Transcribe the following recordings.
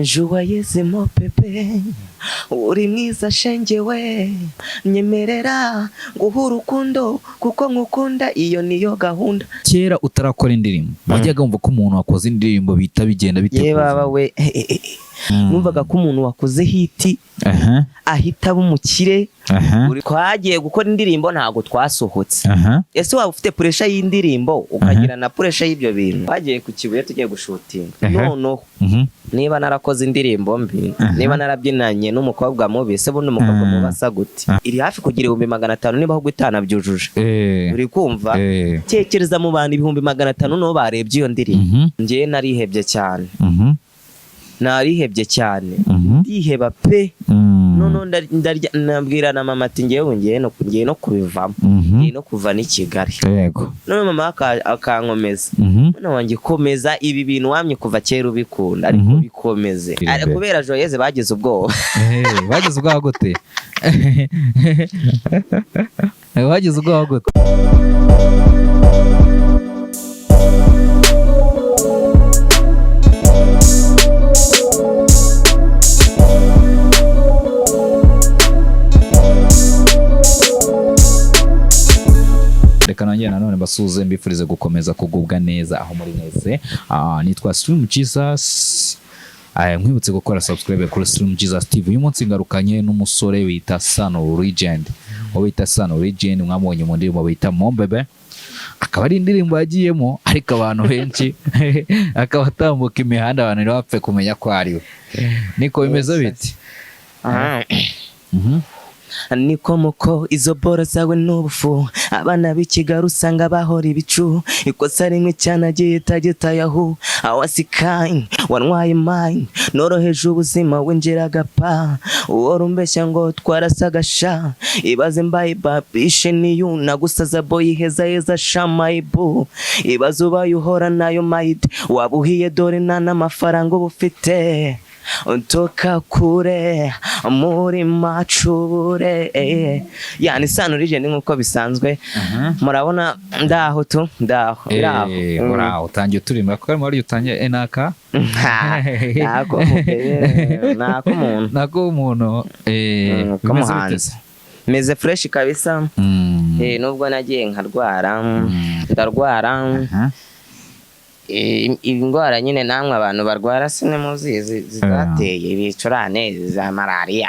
Joyeuse mon bébé, uri mwiza shenge we, nyemerera nguhe urukundo kuko nkukunda, iyo niyo gahunda. Kera utarakora indirimbo, wajyaga wumva ko umuntu wakoze indirimbo bihita bigenda bite? Ye baba we, numvaga ko umuntu wakoze hit ahita aba umukire. Twagiye gukora indirimbo, ntabwo twasohotse. Ese waba ufite pressure y'indirimbo, ukagira na pressure y'ibyo bintu? Twagiye ku Kibuye tugiye gushootinga. Noneho niba narakoze indirimbo mbi, niba narabyinanye n'umukobwa mubi, se bundi umukobwa mubi asa gute? Iri hafi kugira 500,000, niba ahubwo itanabyujuje. Uri kumva? Tekereza mu bantu 500,000 nibo barebye iyo ndirimbo. Njyewe narihebye cyane, narihebye cyane, ndiheba pe. Noneho nabwira na mama ati: "Ngewe ngiye no kubivamo, ngiye no kuva n'i Kigali." None mama akankomeza: "Mwana wanjye, komeza ibi bintu wamye kuva kera ubikunda, ariko bikomeze." Iri imbere. Kubera Joyeuse bagize ubwoba. Bagize ubwoba gute? Bagize ubwoba gute? Reka nongere nanone mbasuhuze, mbifurize gukomeza kugubwa neza aho muri mwese. Nitwa Stream Jesus. Nkwibutse gukora subscribe kuri Stream Jesus TV. Uyu munsi ngarukanye n'umusore wita Sano Legend, uwo bita Sano Legend mwamubonye mu ndirimbo bita Mombebe, akaba ari indirimbo yagiyemo, ariko abantu benshi akaba atambuka imihanda abantu ntibapfe kumenya ko ari we. Niko bimeze biti? Niko muko izo boro zawe n'ubufu, abana b'i Kigali usanga bahora ibicu, ikosa rimwe cyane agihita gitayahu awasikayi wantwaye mayi noroheje ubuzima winjiraga pa uhora umbeshya ngo twarasaga sha, ibaze mbaye babishe niyu nagusaza boy heza heza sha mayibu, ibaze ubaye uhora nayo mayide waba uhiye, dore nta n'amafaranga uba ufite, ntoka kure muri macubure. Yani Sano Legend nk'uko bisanzwe murabona ndaho tu, ndaho ndaho. Uraho utangiye uturimba kuko harimo utangiye enaka. Nako nako umuntu. Nako umuntu. Bimeze bite K'umuhanzi se? Meze fresh kabisa. Nubwo nagiye nkarwara, ndarwara. Indwara nyine namwe abantu barwara sinimuzizi zizateye ibicurane za malariya.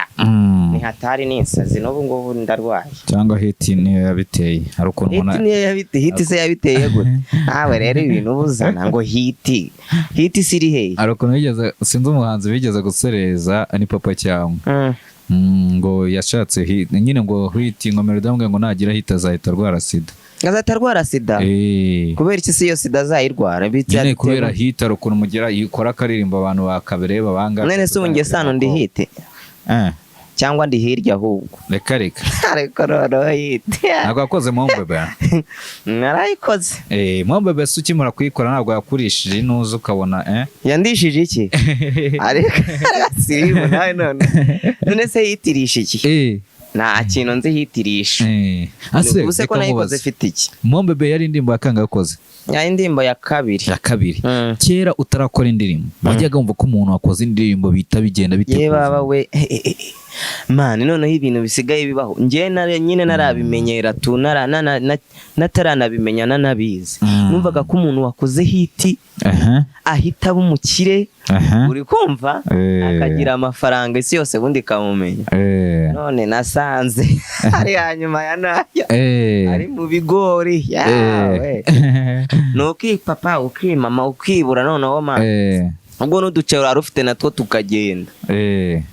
Ni hatari, ni insazi, n'ubu ngubu ndarwaye. Cyangwa hit niyo yabiteye? Hari ukuntu Hit umuntu niyo yabiteye? Hit se yabiteye gute? Nawe rero ibintu ubuzana ngo hit, hit si iri hehe? Hari ukuntu bigeze, sinzi umuhanzi bigeze gusereza, ni Papa cyangwa ngo yashatse hit nyine, ngo hit, ngo Melody amubwira ngo nagira hit azahita arwara sida. Azahita arwara sida? Kubera iki se iyo sida azayirwara? Nyine kubera hit, hari ukuntu mugera ikora akaririmbo abantu bakabireba banga. None se ubu njye Sano ndi hit cyangwa ndi hirya ahubwo? Reka reka. Ariko noneho hit Ntabwo yakoze Mombebe? Narayikoze. Mombebe se ukimara kuyikora ntabwo yakurishije inuza ukabona? Yandishije iki? Ariko sirimu nawe none se yitirisha iki? Nta kintu nzi hitirisha. Ase Ubuse ko reka nayikoze nkubaze. ifite iki? Mombebe yari indirimbo ya kangahe yakoze? Ya indirimbo ya kabiri. Ya kabiri. Kera utarakora indirimbo, wajyaga wumva ko umuntu wakoze indirimbo bihita bigenda bite Ye ku baba buzima? we, man, noneho ibintu bisigaye bibaho njye nyine narabimenyera tu, nataranabimenya nanabizi. Numvaga ko umuntu wakoze hit ahita aba umukire. Uri kumva? Akagira amafaranga, isi yose ubundi ikamumenya. None nasanze ari hanyuma ya nayo ari mu bigori yawe, ni ukipapa, ukimama, ukibura noneho ma ubwo n'uduceri wari ufite natwo tukagenda.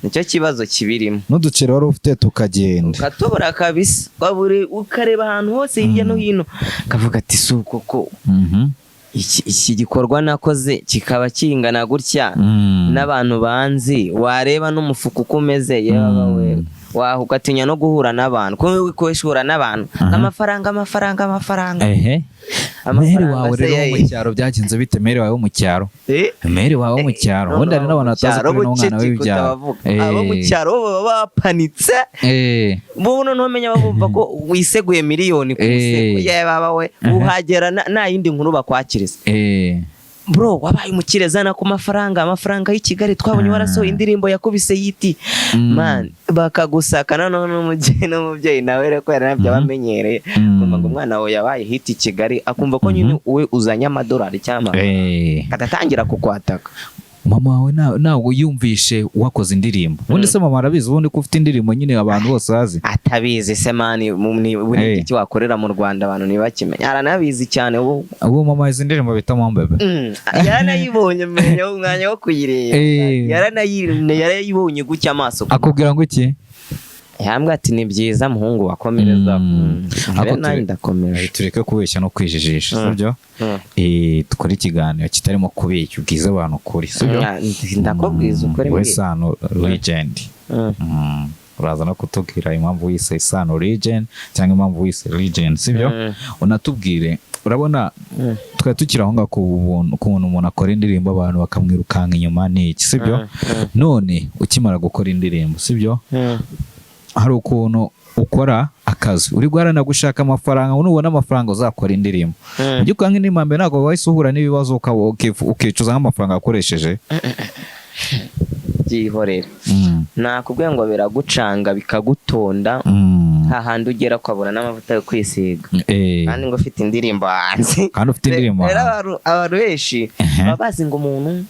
Nicyo kibazo kibirimo. N'uduceri wari ufite tukagenda. Ukatubura kabisa, waburi ukareba ahantu hose hirya no hino, ukavuga ati: "Si uko ko iki gikorwa nakoze kikaba kingana gutya n'abantu banzi?" Wareba n'umufuka uko umeze, yewe we, waho ugatinya no guhura n'abantu, kuko uhura n'abantu amafaranga, amafaranga, amafaranga. Mère Amafaranga wawe se rero wo mu cyaro byagenze bite? Mère wawe wo mu cyaro? Mère wawe wo mu cyaro, ubundi hari n'abantu batazi ko uri n'umwana w'ibyaro. Abo mu cyaro bo baba bapanitse. Bo noneho umenya bumva ko wiseguye miliyoni ku musego. Yewe baba we, uhagera nta yindi nkuru bakwakiriza. Bro, wabaye umukire, zana ku mafaranga, amafaranga y'i Kigali twabonye, warasohoye indirimbo yakubise yiti. Man, bakagusaka. Noneho n'umubyeyi nawe rero, kubera nabyo abamenyereye, kumva ngo umwana wawe yabaye hit i Kigali, akumva ko nyine we uzanye amadolari cyangwa akadatangira kukwataka. Mama wawe ntabwo yumvishe wakoze indirimbo? Ubundi se mama arabizi ubundi ko ufite indirimbo nyine abantu bose bazi? Atabizi se man, buri iki wakorera mu Rwanda abantu ntibakimenya? Aranabizi cyane ubu. Ubu mama izi ndirimbo bita Mombebe? Yaranayibonye, menya umwanya wo kuyireba. Yarayibonye gutya amaso. Akubwira ngo iki? Yambwira ati: "Ni byiza muhungu, wakomereza." Ariko Rero nanjye ndakomeje. Tureke kubeshya no kwijijisha, sibyo? Mm. Dukore ikiganiro kitarimo kubeshya, ubwiza abantu ukuri, sibyo? Ndakubwiza ukuri. We Mbwira. Sano Legend. Uraza no kutubwira impamvu wise Sano Legend cyangwa impamvu wise Legend, sibyo? Unatubwire, urabona twari tukiri aho ngaho ku ukuntu umuntu akora indirimbo abantu bakamwirukanka inyuma ni iki, sibyo? None ukimara gukora indirimbo, sibyo, hari ukuntu ukora akazi uri guharanira gushaka amafaranga, nubona amafaranga uzakora indirimbo. Ujya ukora nk'indirimbo mbere, ntabwo wahise uhura n'ibibazo ukicuza nk'amafaranga wakoresheje? Byihorere. Nakubwiye ngo biragucanga, bikagutonda, hahandi ugera ukabura n'amavuta yo kwisiga, kandi ngo ufite indirimbo hanze. Kandi ufite indirimbo Rero hanze. abantu benshi baba bazi ngo umuntu,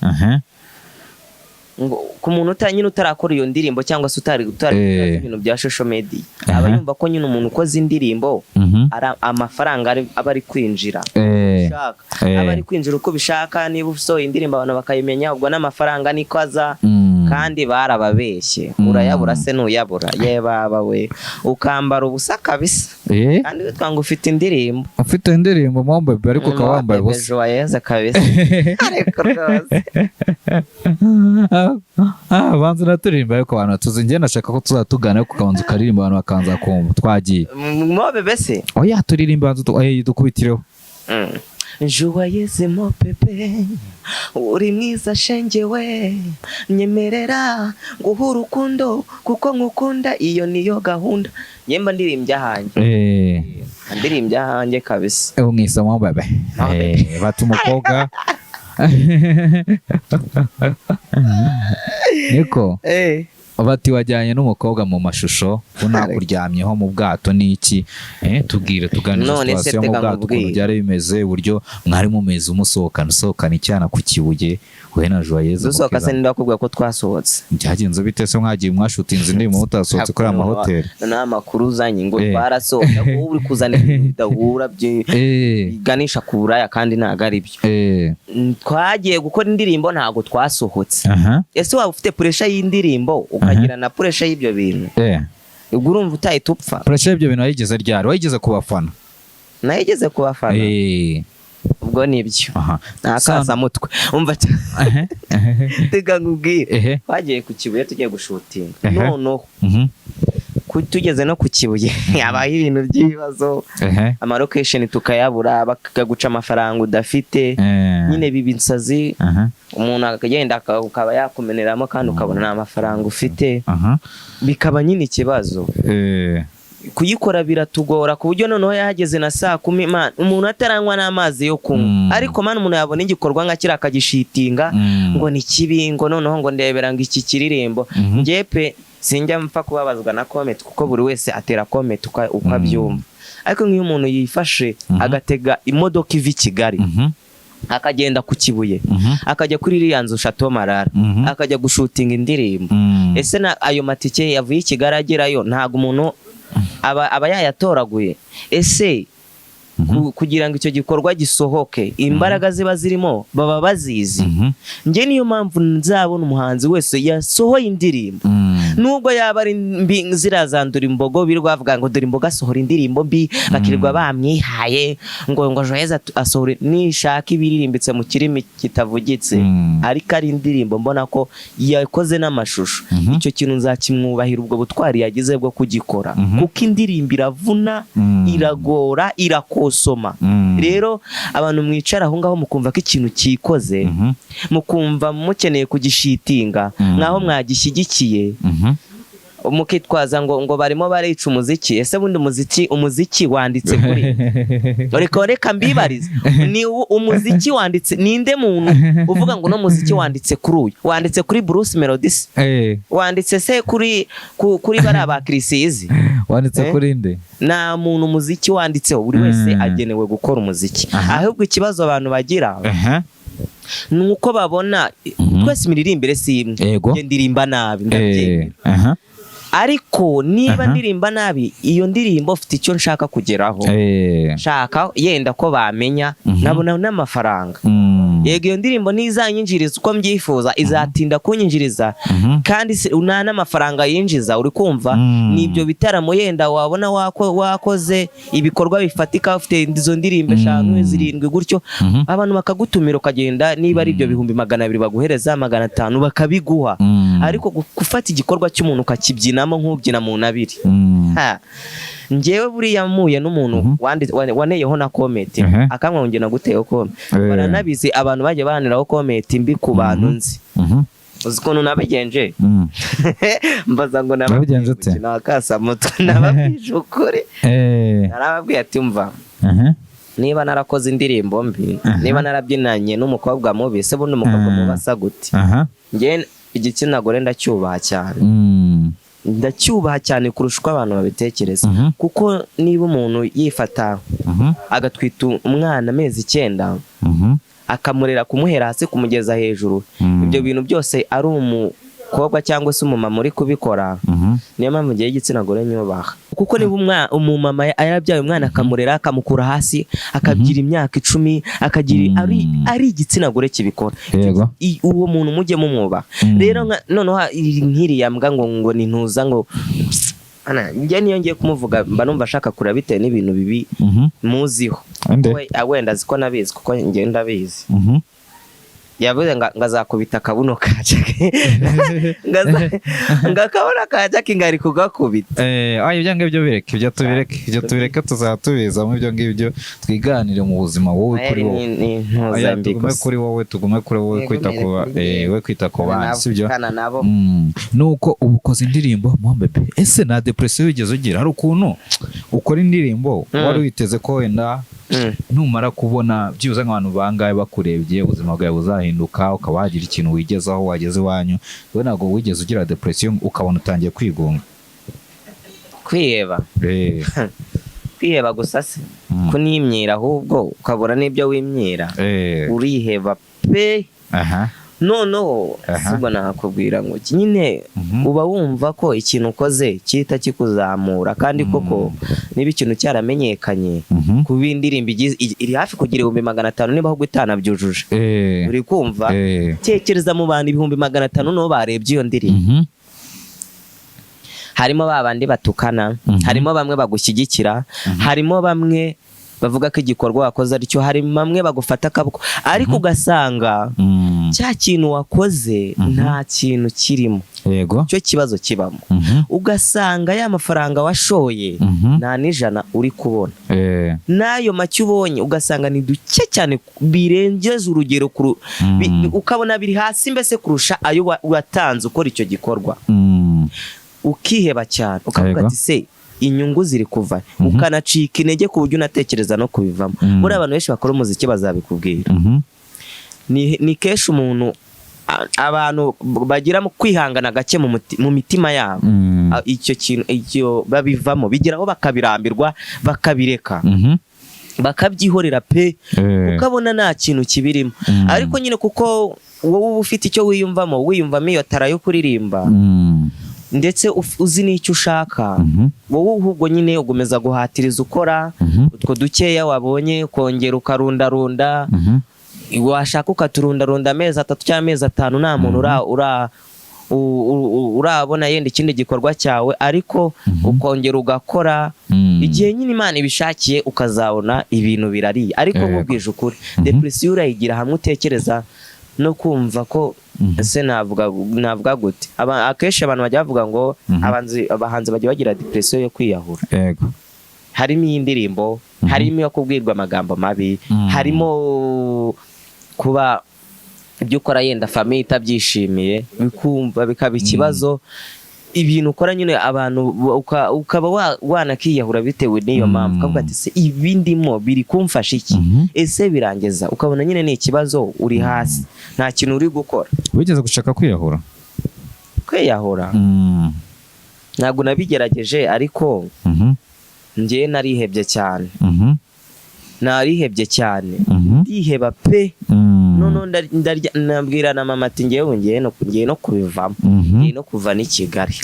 ngo ku muntu nyine utarakora iyo ndirimbo cyangwa se utari utazi ibintu bya social media, aba yumva ko nyine umuntu ukoze indirimbo ari amafaranga aba ari kwinjira ushaka, aba ari kwinjira uko ubishaka. Niba usohoye indirimbo abantu bakayimenya, ubwo n'amafaranga niko aza. Kandi barababeshye. Urayabura se ntuyabura? Ye baba we, ukambara ubusa kabisa, kandi witwa ngo ufite indirimbo. Ufite indirimbo Mombebe, ariko ukaba wambaye ubusa. Joyeuse kabisa, ariko rwose. Banza unaturirimba, ariko abantu tuzi, njye nashaka ko tuzatugana, ariko ukabanza ukaririmba abantu bakabanza kumva twagiye. Mobebe se? Oya, turirimba, banza dukubitireho. Joyeuse mo bébé, uri mwiza shenge we, nyemerera nguhe urukundo kuko nkukunda, iyo niyo gahunda. Nyemba ndirimbye ahanjye. Ndirimbye ahanjye kabisa. Umwisa Mombebe. Mombebe. Bata umukobwa niko bati wajyanye n'umukobwa mu mashusho unakuryamyeho mu bwato n'iki? Tubwire, tuganire None se situation yo mu tega bwato, ukuntu nkubwire. byari bimeze, uburyo mwari mumeze umusohokana, usohokana icyana ku Kibuye, wowe na Joyeuse. Dusohoka se, ninde wakubwira ko twasohotse? Byagenze bite se? Mwagiye mwashutinze indirimbo mutasohotse kuri aya mahoteli? Noneho amakuru uzanye ngo twarasohoka, wowe uri kuzana ibintu bidahura biganisha ku buraya, kandi ntabwo ari byo. Twagiye gukora indirimbo, ntabwo twasohotse. Ese waba ufite pressure y'indirimbo, ukagira na pressure y'ibyo bintu, ubwo urumva utahita upfa? Pressure y'ibyo bintu wayigeze ryari? Wayigeze ku bafana? Nayigeze ku bafana. Ubwo nibyo. Nta kasamutwe, umva, tega nkubwire. Twagiye ku Kibuye tugiye gushutinga. Noneho tugeze no ku Kibuye habaho ibintu by'ibibazo, ama location tukayabura, bakaguca amafaranga udafite. Nyine biba insazi. Umuntu akagenda akaba yakumeneramo kandi ukabona nta mafaranga ufite, bikaba nyine ikibazo. Kuyikora biratugora, ku buryo noneho yahageze na saa 10, man, umuntu ataranywa n'amazi yo kunywa. Ariko man, umuntu yabona igikorwa nka kiriya akagishitinga ngo ni kibi, ngo noneho ngo ndebera ngo iki kiririmbo. Njye pe, sinjya mpfa kubabazwa na comment, kuko buri wese atera comment uko abyumva. Ariko nk'iyo umuntu yifashe agatega imodoka iva i Kigali, akagenda ku Kibuye, akajya kuri iriya nzu Chateau Marara, akajya gushutinga indirimbo, ese na ayo matike yavuye i Kigali agerayo ntabwo umuntu aba yayatoraguye? Ese kugira ngo icyo gikorwa gisohoke, imbaraga ziba zirimo baba bazizi? Njye niyo mpamvu nzabona umuhanzi wese yasohoye indirimbo, nubwo yaba ari mbi, ziriya za Dore Imbogo birirwa bavuga ngo Dore Imbogo asohora indirimbo mbi, bakirirwa bamwihaye ngo Joyeuse asohore, nishaka ibiririmbitse mu kirimi kitavugitse, ariko ari indirimbo mbona ko yakoze n'amashusho, icyo kintu nzakimwubahira, ubwo butwari yagize bwo kugikora, kuko indirimbo iravuna, iragora, irakosoma. Rero abantu mwicara aho ngaho mukumva ko ikintu cyikoze, mukumva mukeneye kugishitinga nk'aho mwagishyigikiye. Mukitwaza ngo barimo barica umuziki. Ese bundi umuziki wanditse kuri, reka mbibarize, ni umuziki wanditse, ninde muntu uvuga ngo no muziki wanditse kuri uyu, wanditse kuri Bruce Melody se? Wanditse se kuri bariya ba Chriss Eazy? Wanditse Eh? kuri nde? Nta muntu umuziki wanditseho, buri wese agenewe gukora umuziki. Ahubwo ikibazo abantu bagira ni uko babona twese imiririmbire si imwe. Njye ndirimba nabi, ndabyemera. Ariko niba ndirimba nabi, iyo ndirimbo ufite icyo nshaka kugeraho, nshaka yenda ko bamenya, nkabona n'amafaranga. Yego, iyo ndirimbo ntizanyinjiriza uko mbyifuza, izatinda kunyinjiriza, kandi nta n'amafaranga yinjiza, uri kumva? Ni ibyo bitaramo yenda wabona wakoze ibikorwa bifatika, ufite izo ndirimbo 5, 7 gutyo, abantu bakagutumira ukagenda, niba ari ibyo 200,000 baguhereza, 500 bakabiguha. Ariko gufata igikorwa cy'umuntu ukakibyinamo nk'ubyina mu nabiri, ha. Njyewe buriya mpuye n'umuntu waneyeho na comment, akamwa ngo naguteyeho comment, baranabizi abantu bagiye bahaniraho comment mbi ku bantu nzi. Uzi ukuntu nabigenje? Mbaza ngo Wabigenje ute? nababwiye akasamutwe, nababwije ukuri. Narababwiye ati: "Mva, niba narakoze indirimbo mbi, niba narabyinanye n'umukobwa mubi, se bundi umukobwa mubi asa gute?" Njye igitsina gore ndacyubaha cyane, ndacyubaha cyane kurusha uko abantu babitekereza, kuko niba umuntu yifata agatwita umwana amezi 9, akamurera kumuhera hasi kumugeza hejuru, ibyo bintu byose ari umukobwa cyangwa se umumama uri kubikora. Niyo mpamvu ngiye igitsina gore nyubaha, kuko niba umumama yarabyaye umwana, akamurera, akamukura hasi, akagira imyaka 10, akagira ari igitsina gore kibikora, uwo muntu mujye mumwubaha. Rero noneho nk'iriya mbwa ngo ni ntuza ngo Ana, njye niyo ngiye kumuvuga mba numva ashaka kureba bitewe n'ibintu bibi muziho. Ande? We, wenda azi ko nabizi, kuko njye ndabizi. Yavuze ngo azakubita akabuno ka Jackie, ngo akabuno ka Jackie ngo ari kugakubita. Ibyo ngibyo bireke, ibyo tubireke, ibyo tubireke, tuzaba tubizamo ibyo ngibyo, twiganire mu buzima wowe kuri wowe. Ni ntuza Oya, mbi tugume gusa. kuri wowe, tugume kuri wowe, kwita ku we kwita ku bandi, sibyo? Kana nabo. Nuko ubu ukoze indirimbo Mombebe, ese nta depression wigeze ugira? Hari ukuntu ukora indirimbo wari witeze ko wenda numara kubona byibuze nk'abantu bangahe bakurebye, ubuzima bwawe buzahinduka, ukaba wagira ikintu wigezaho wageze iwanyu. Wowe ntabwo wigeze ugira depression ukabona utangiye kwigunga? Kwiheba? Kwiheba gusa se? Kunimyira, ahubwo ukabura n'ibyo wimyira. Uriheba pe. Noneho sibwo nakubwira ngo iki nyine, uba wumva ko ikintu ukoze gihita kikuzamura, kandi koko niba ikintu cyaramenyekanye, kuba indirimbo iri hafi kugira 500,000, niba ahubwo itanabyujuje, uri kumva? Tekereza mu bantu 500,000 nibo barebye iyo ndirimbo, harimo ba bandi batukana, harimo bamwe bagushyigikira, harimo bamwe bavuga ko igikorwa wakoze aricyo, hari bamwe bagufata akaboko, ariko ugasanga cya kintu wakoze nta kintu kirimo. Cyo kibazo kibamo, ugasanga ya mafaranga washoye nta n'ijana uri kubona, n'ayo make ubonye ugasanga ni duke cyane birengeje urugero, ukabona biri hasi mbese kurusha ayo watanze ukora icyo gikorwa, ukiheba cyane, ukavuga ati: "Se inyungu ziri kuva?" Ukanacika intege ku buryo unatekereza no kubivamo. Buriya abantu benshi bakora umuziki bazabikubwira. Ni kenshi umuntu abantu bagira mu kwihangana gake mu mitima yabo. Icyo kintu icyo babivamo, bigeraho bakabirambirwa, bakabireka, bakabyihorera pe, ukabona nta kintu kibirimo. Ariko nyine kuko wowe uba ufite icyo wiyumvamo, wiyumvamo iyo talent yo kuririmba, ndetse uzi n'icyo ushaka, wowe ahubwo nyine ugomeza guhatiriza ukora utwo dukeya wabonye, ukongera ukarundarunda, washaka ukaturundarunda amezi 3 cyangwa amezi 5, nta muntu urabona yenda ikindi gikorwa cyawe, ariko ukongera ugakora, igihe nyine Imana ibishakiye ukazabona ibintu birariye. Ariko nkubwije ukuri, depression urayigira hamwe utekereza no kumva ko ese navuga gute? Akenshi abantu bajya bavuga ngo abahanzi bajya bagira depression yo kwiyahura. Harimo iyi ndirimbo, harimo iyo kubwirwa amagambo mabi, harimo kuba ibyo ukora yenda famille itabyishimiye, bikumva bikaba ikibazo. Ibintu ukora nyine abantu ukaba wanakiyahura bitewe n'iyo mpamvu, ukavuga ati: "Se ibi ndimo biri kumfasha iki? Ese birangeza?" Ukabona nyine ni ikibazo, uri hasi, nta kintu uri gukora. Wigeze gushaka kwiyahura? Kwiyahura, ntabwo nabigerageje, ariko njyewe narihebye cyane. Narihebye cyane, ndiheba pe. Noneho nabwira na mama ati: "Ngewe ngiye no kubivamo, ngiye no kuva n'i Kigali."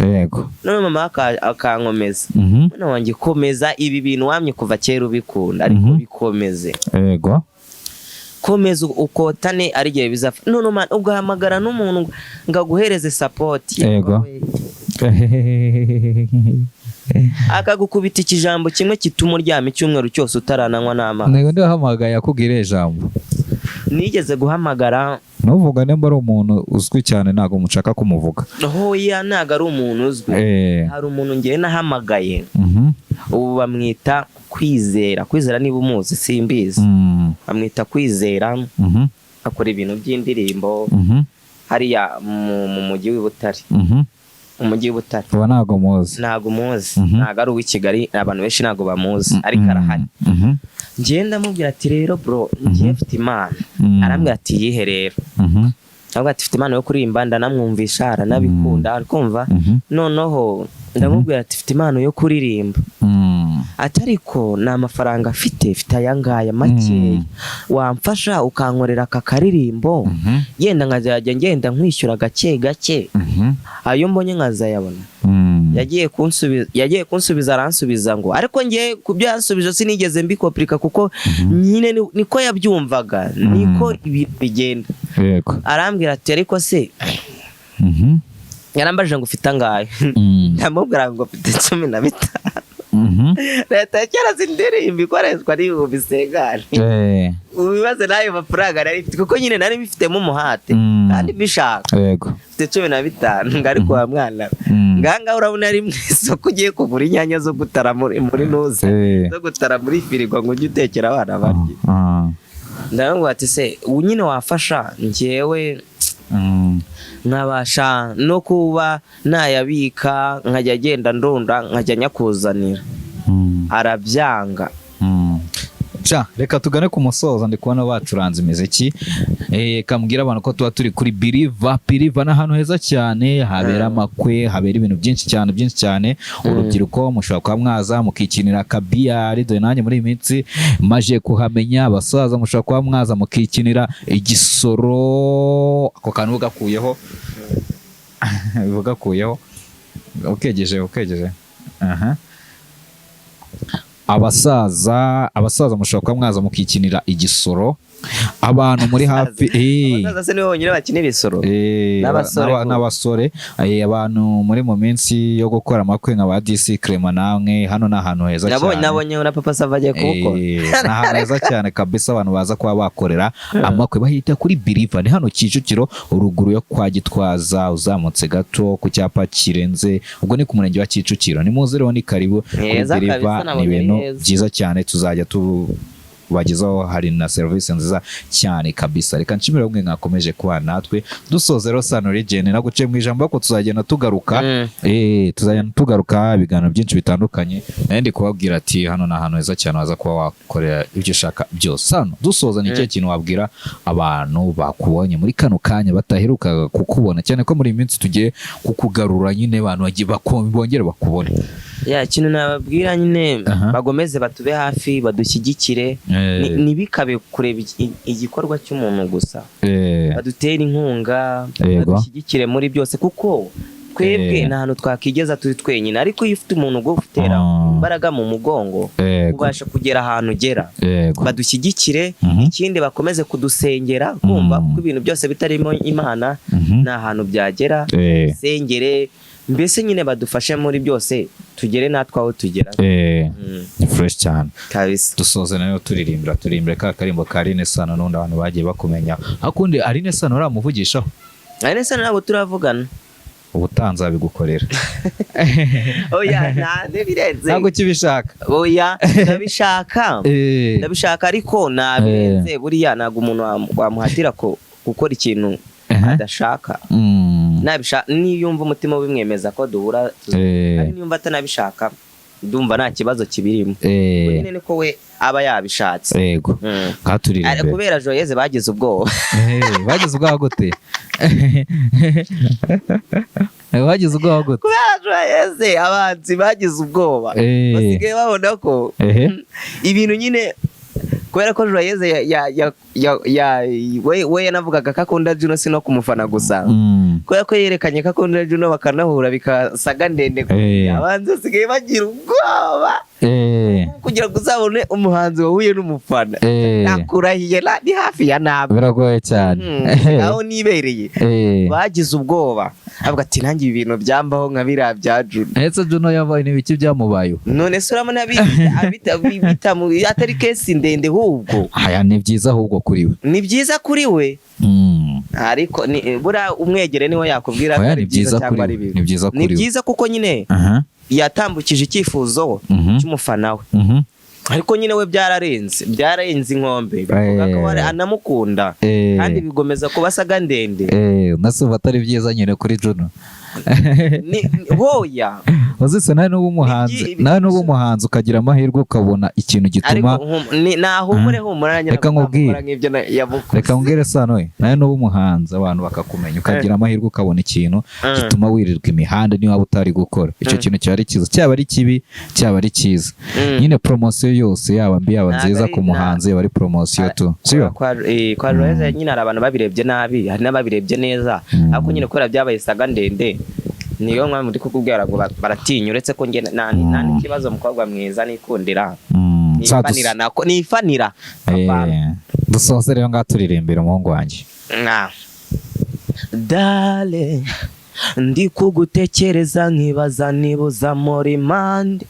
None mama akankomeza: "Mwana wanjye, komeza ibi bintu wamye kuva kera ubikunda, ariko bikomeze, komeza ukotane, ari igihe bizapfa." None man, ugahamagara n'umuntu ngo aguhereze support, akagukubita ikijambo kimwe gituma uryama icyumweru cyose utarananywa n'amazi. Ntego ndi wahamagaye akubwira iriya jambo? Nigeze guhamagara. Ntuvuga nimba ari umuntu uzwi cyane, ntabwo mushaka kumuvuga. Hoya, ntabwo ari umuntu uzwi. Hari umuntu ngewe nahamagaye, ubu bamwita Kwizera. Kwizera, niba umuzi simbizi. Bamwita Kwizera, akora ibintu by'indirimbo hariya mu mujyi w'i Butare. Umujyi w'i Butare. Uba ntabwo muzi. Ntabwo muzi. Ntabwo ari uw'i Kigali, abantu benshi ntabwo bamuzi, ariko arahari. Njyewe ndamubwira ati: "Rero bro, njyewe mfite impano." Arambwira ati: "Yihe rero?" Aravuga ati: "Mfite impano yo kuririmba." Ndanamwumvisha, aranabikunda, ari kumva. Noneho ndamubwira ati: "Mfite impano yo kuririmba." Ati: "Ariko nta mafaranga afite, mfite aya ngaya makeya, wamfasha ukankorera aka karirimbo, yenda nkazajya ngenda nkwishyura gake gake, ayo mbonye nkazayabona?" Yagiye kunsubiza, aransubiza ngo, ariko ngiye ku byo yansubije sinigeze mbikopirika, kuko nyine niko yabyumvaga, niko ibintu bigenda. Arambwira ati: "Ariko se," yarambajije ngo: "Ufite angahe?" Ndamubwira ngo: "Mfite 15." Leta ya kera si indirimbo ikoreshwa n'ibihumbi sengani. Ubibaze n'ayo mafaranga nari mfite, kuko nyine nari mbifitemo umuhate kandi mbishaka. Mfite 15, ngo: "Ariko wa mwana we, ngaha urabona ari mu isoko, ugiye kugura inyanya zo gutara muri nuza, zo gutara muri firigo, ngo ujye utekera abana barye." Ndamubwira ati: "Se ubu nyine wafasha njyewe nkabasha no kuba nayabika, nkajya agenda ndunda, nkajya nyakuzanira?" Arabyanga. Ca, reka tugane ku musozo, ndi kubona bacuranze imiziki. Kambwira abantu ko tuba turi kuri Biriva. Biriva ni ahantu heza cyane habera amakwe, habera ibintu byinshi cyane, byinshi cyane. Urubyiruko mushobora kuba mwaza mukikinira akabiyari, dore nanjye muri iyi minsi maje kuhamenya. Abasaza mushobora kuba mwaza mukikinira igisoro. Ako kantu ugakuyeho, ugakuyeho, ukegeje, ukegeje. Aha. Abasaza mushobora kuba mwaza mukikinira igisoro. Abantu muri hafi Abasaza se nibo bonyine bakina ibisoro? N'abasore ko. N'abasore. Abantu muri mu minsi yo gukora amakwe nka ba DC Clement, namwe hano ni ahantu heza Nabonye, cyane. nabonye na Papa Sava agiye kuwukora. Ni ahantu heza cyane kabisa abantu baza kuba bakorera amakwe. Bahita kuri Biriva, ni hano Kicukiro, ruguru yo kwa Gitwaza, uzamutse gato ku cyapa kirenze, ubwo ni ku murenge wa Kicukiro. Ni muze rero, ni karibu kuri Heza Biriva. kabisa, Ni nabonye ari ibintu heza. byiza cyane, tuzajya tubagezaho, hari na serivisi nziza cyane kabisa. Reka nshimire bamwe mwakomeje kubana natwe. Dusoza rero, Sano Legend, naguciye mu ijambo ariko tuzagenda tugaruka. Tuzagenda tugaruka ibiganiro byinshi bitandukanye. Nari ndi kubabwira ati hano ni ahantu heza cyane waza kuba wakorera ibyo ushaka byose. Sano, dusoza, ni ikihe kintu wabwira abantu bakubonye muri kano kanya bataherukaga kukubona, cyane ko muri iyi minsi tugiye kukugarura nyine, abantu bagiye bongere bakubone? Ya, ikintu nababwira nyine, bagomeze batube hafi, badushyigikire. Ntibikabe kureba igikorwa cy'umuntu gusa, badutere inkunga, badushyigikire muri byose, kuko twebwe nta hantu twakigeza turi twenyine, ariko iyo ufite umuntu ugutera imbaraga mu mugongo, ubasha kugera ahantu ugera. Badushyigikire. Ikindi, bakomeze kudusengera, kumva, kuko ibintu byose bitarimo Imana nta hantu byagera. Sengere mbese nyine, badufashe muri byose, tugere natwe aho tugera. Ni fresh cyane. Kabisa. Dusoze nayo turirimbira, turirimbire ka karimbo ka Aline Sano, n'undi abantu bagiye bakumenya. Akundi Aline Sano uramuvugishaho? Aline Sano ntabwo turavugana. Ubutaha nzabigukorera. Oya, nta ntibirenze. Ntabwo ukibishaka? Oya, ndabishaka. Ndabishaka, ariko ntabirenze. Buriya ntabwo umuntu wamuhatira ko gukora ikintu adashaka. Niyumva umutima ubimwemeza ko duhura, kandi niyumva atanabishaka, ndumva nta kibazo kibirimo. Ubwo nyine niko we aba yabishatse. Yego. Nkaturirimbire. Kubera Joyeuse bagize ubwoba. Bagize ubwoba gute? Bagize ubwoba gute? Kubera Joyeuse abanzi bagize ubwoba. Basigaye babona ko ibintu nyine, kubera ko Joyeuse ya, we yanavugaga ko akunda Juno, si no kumufana gusa. Kubera ko yerekanye ko akunda Juno, bakanahura bikasaga ndende, abanzi basigaye bagira ubwoba. Kugira ngo uzabone umuhanzi wahuye n'umufana, nakurahiye ni hafi ya nabi. Biragoye cyane. Aho nibereye, bagize ubwoba, avuga ati: "Nanjye ibi bintu byambaho nka biriya bya Juno." Ndetse Juno yabaye n'ibiki byamubayeho? None se urabona atari case ndende ahubwo? Aya ni byiza ahubwo kuri we. Ni byiza kuri we. Ariko buriya umwegere niwe yakubwira ko Oya, ari ni byiza byiza cyangwa kuri ari we. bibi. Ni byiza Ni kuri we. byiza kuko nyine yatambukije icyifuzo cy'umufana we. Ariko nyine we byararenze inkombe, bivuga ko anamukunda, kandi bigomeza kuba saga ndende. Nasuba atari byiza nyine kuri Juno. Hoya. Uzise nawe nuba umuhanzi, nawe nuba umuhanzi ukagira amahirwe ukabona ikintu Ariko gituma nahumure, humura nanjye Reka ntabwo nkubwire. nzamukora nk'ibyo yamukoze. Reka nkubwire, sano we, nawe nuba umuhanzi abantu bakakumenya, ukagira amahirwe ukabona ikintu gituma wirirwa imihanda, niba waba utari gukora icyo kintu, cyaba ari cyiza, cyaba ari kibi, cyaba ari cyiza. Nyine promotion yose, yaba mbi, yaba Ntabwo nziza, ku muhanzi yaba ari promotion tu, sibyo? Kwa Joyeuse nyine hari abantu babirebye nabi, hari n'ababirebye neza. Ariko nyine kubera byabaye saga ndende, niyo mpamvu ndi kukubwira ngo baratinya, uretse ko njye nta n'ikibazo, umukobwa mwiza nikundira. Nifanira nako nifanira. Dusoze rero ngaha turirimbira umuhungu wanjye. Dale, ndi kugutekereza nkibaza niba uza muri mande,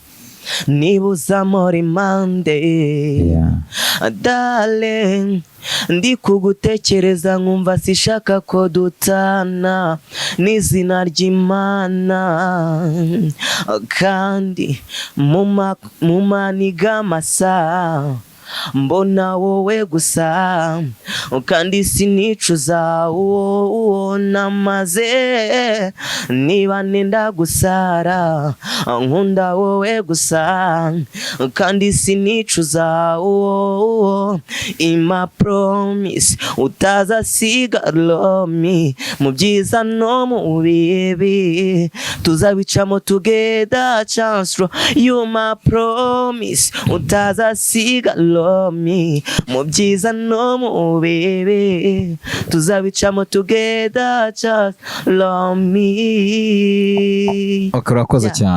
niba uza muri mande. Dale, ndi kugutekereza nkumva sishaka ko dutana n'izina ry'Imana, kandi mu maniga masa mbona wowe gusa, kandi sinicuza uwo namaze niba nenda gusara, nkunda wowe gusa, kandi sinicuza uwo ima promise utazasiga lomi mu byiza no mu bibi, tuzabicamo together, chance you my promise utazasiga lomi mu byiza no mu bibi, tuzabicamo together, just love me. Okay, urakoze Yeah. cyane.